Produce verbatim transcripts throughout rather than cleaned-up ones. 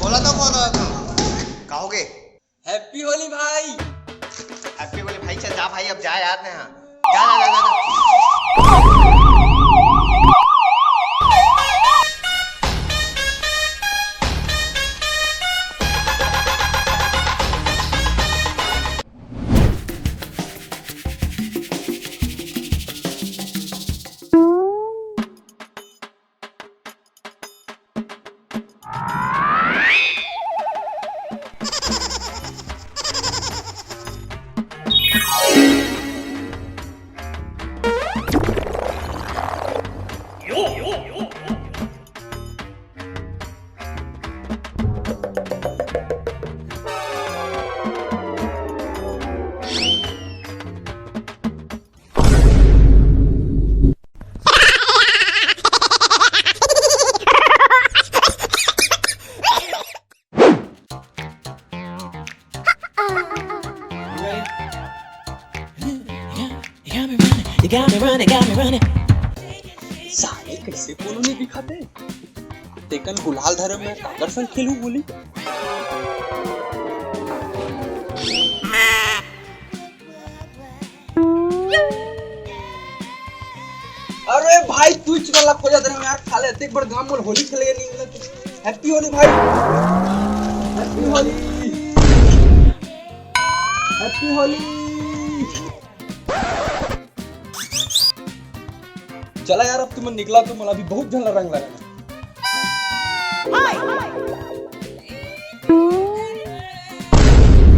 बोला तो कौन हो तुम? कहोगे? हैप्पी होली भाई। हैप्पी होली भाई, चल जा भाई, अब जा यार। ने हाँ, जा, जा, जा, जा, जा। You got me running, you got me running, got me running. साले कइसे कोनो नइ दिखत हे? तेकन गुलाल धरे में काकर संग खेलहूं होली? अरे भाई, तू चुका ला खोजा दे यार, साले अतेक बड़ गांव में होली खेले नइ मिलत। हैप्पी होली भाई, हैप्पी होली, हैप्पी होली। चला यार, अब तुमन निकला तो, मोला अभी बहुत झन ला रंग लगाना।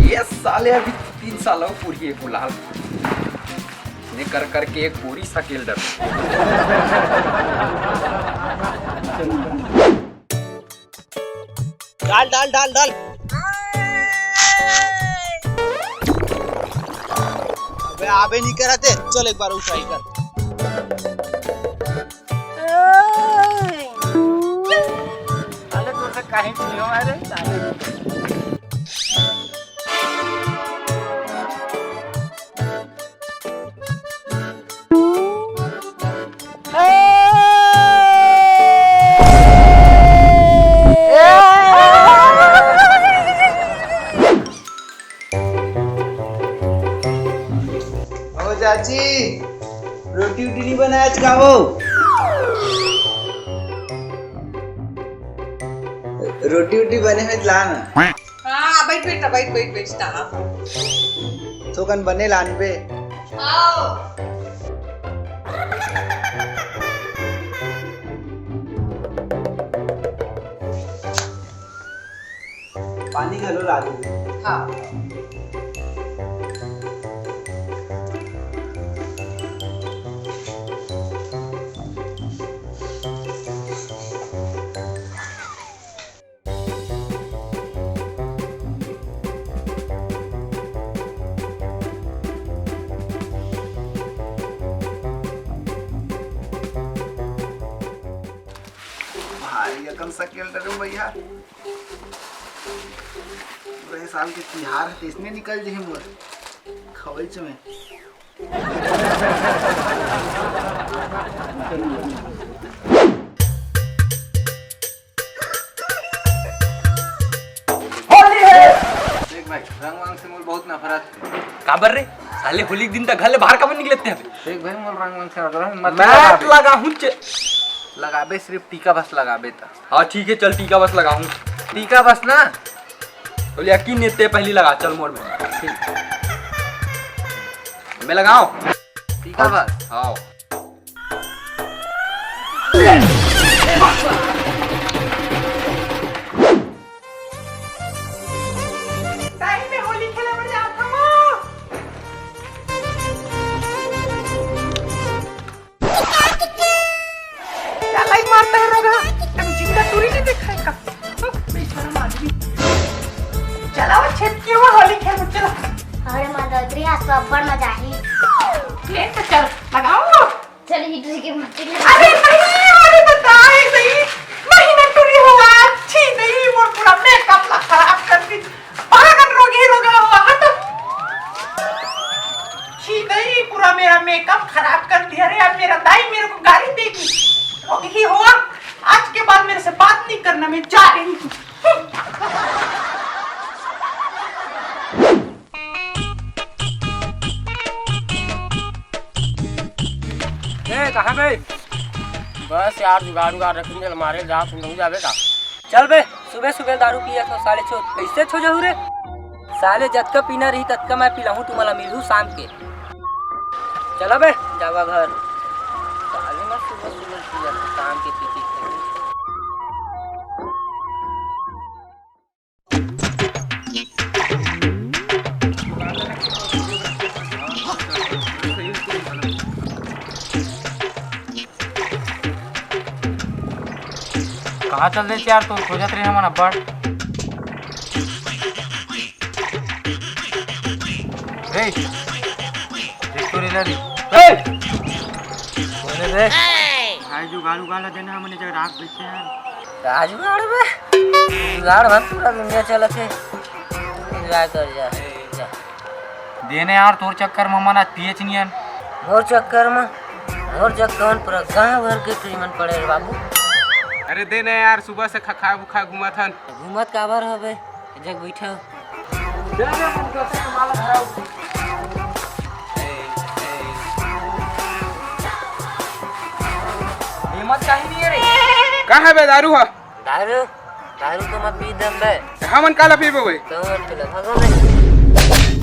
ये साले अभी तीन साल हो पूरी है गुलाल। ने कर करके एक पूरी सकेल डर। डाल, डाल, डाल, डाल। अबे आबे नहीं करा थे। चल एक बार उठाई कर। साले तो से कहीं नहीं हो रे, साले। ओ चाची, रोटी उटी नहीं बनाया आज का हो? रोटी उटी बने में ला ना। हाँ, बैठ, बैठ, बैठ, बैठ, बैठ, हाँ। थोकन बने लान बे। आओ। पानी घलो ला दे। हाँ। भारी अकन सकेल डरे भैया। पूरे साल के तिहार ह तइसने निकल जही मोर खवई च में। होली है। देख भाई, रंग वंग से मोर बहुत नफरत है। काबर रे? साले होली के दिन तक घर ले बाहर काबर निकलत हे? देख भाई, मोर रंग वंग से नफरत है, मत मैं लगा बे। लगा हूँ चे- लगाबे, सिर्फ टीका बस लगाबे त। हाँ ठीक है, चल टीका बस लगा हूँ। टीका बस ना। बोले यकीन नहीं ते पहली लगा, चल मोर में। ठीक। मैं लगाओ। टीका बस। हाँ। टाइम पे होली खेले बर जात हवं। छेटकी हुआ होली खेल चला। अरे मदोदरी, आज तो अब्बड़ मजा आही। ले तो चल, लगाओ। चल, हिटरी के मट्टी ले। अरे नहीं, अरे बताए नहीं, नहीं ना टुरी हुआ। छी नहीं, मोर पूरा मेकअप ला खराब कर दी। पागल रोगी रोगा हुआ, हट। छी नहीं, पूरा मेरा मेकअप खराब कर दिया रे। अब मेरा दाई मेरे को गाली देगी। रोगी हुआ, आज के बाद मेरे से बात नहीं करना, मैं जा रही हूँ। ए, कहाँ बे? बस यार, जुगाड़ उगाड़ रखेंगे, मारे जा, तुम लोग जाबे का? चल बे, सुबह सुबह दारू पिया था साले चोद, कैसे छो जाहू रे? साले जतका पीना रही ततका मैं पिलाहूँ, तुम्हारा मिलहूँ शाम के। चला बे, जावा घर। साले मैं सुबह सुबह पिया था शाम के पी पी के। कहाँ चल देस यार, तो खोजत रहे हमन अब्बड़। रे, देख तो रे, रे। ए! बोले बे। भाई, जुगाड़ उगाड़ ला देना, हमने जगह राख बैठे हैं। का जुगाड़ बे? जुगाड़ भर पूरा दुनिया चलत हे। एंजॉय कर जा, जा। देने यार, तोर चक्कर में मन आज पियेच नियन। मोर चक्कर में, मोर चक्कर में पूरा गांव भर के तुझ मन पड़े रे बाबू। अरे देने यार, सुबह से खखा बुखा घूमत हन। घूमत काबर हबे? जग बैठा। हिम्मत काहे नहीं है रे? का है बे दारू ह? दारू, दारू तो मैं पी दम बे। हमन काला पीबो बे? तो हम पीला, भागो बे।